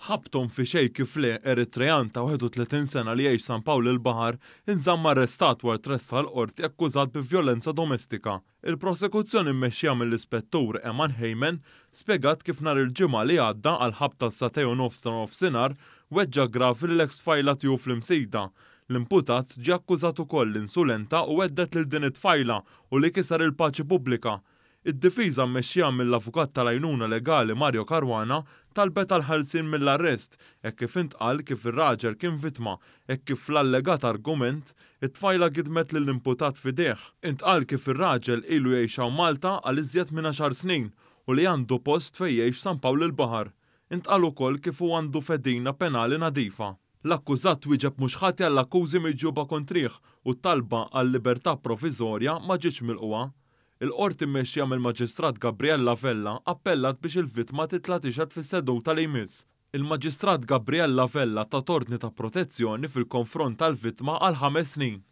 Ħabthom fi xejn kif le, Eritrean ta' 31 sena li jgħix San Pawl il-Baħar inżamm arrestat wara tressaq l-Qorti akkużat bi vjolenza domestika. Il-prosekuzzjoni mmexxija mill-Ispettur Eman Hayman spjegat kif nhar il-Ġimgħa li għadda għall-ħabta s-sagħtejn u nofs ta' nofsinhar weġġa' gravi lill-eks tfajla tiegħu fl-Imsida. L-imputat ġie akkużat ukoll li insulenta u hedded lil din it-tfajla u li kiser il-paċi pubblika. Id-difiża mmexxija mill-avukat tal-għajnuna legali Mario Caruana talbet għall-ħelsien mill-arrest hekk kif intqal kif ir-raġel kien vittma hekk kif fl-allegat argument, it-tfajla gidmet lill-imputat f'idejh. Intqal kif ir-raġel ilu jgħix hawn Malta għal iżjed minn għaxar snin u li għandu post fejn jgħix f'San Pawl il-Baħar. Intqal ukoll kif hu għandu fedina penali nadifa. L-akkużat wieġeb mhux ħati għall-akkużi miġjuba kontrih u t-talba għal libertà proviżorja ma ġietx milqugħa. Il-Qorti mmexxija mill-Maġistrat Gabriella Vella appellat biex il-vittma titla' tixhed fis-seduta li jmiss. Il-Maġistrat Gabriella Vella tat ordni ta' protezzjoni fil-konfront tal-vittma għal ħames snin.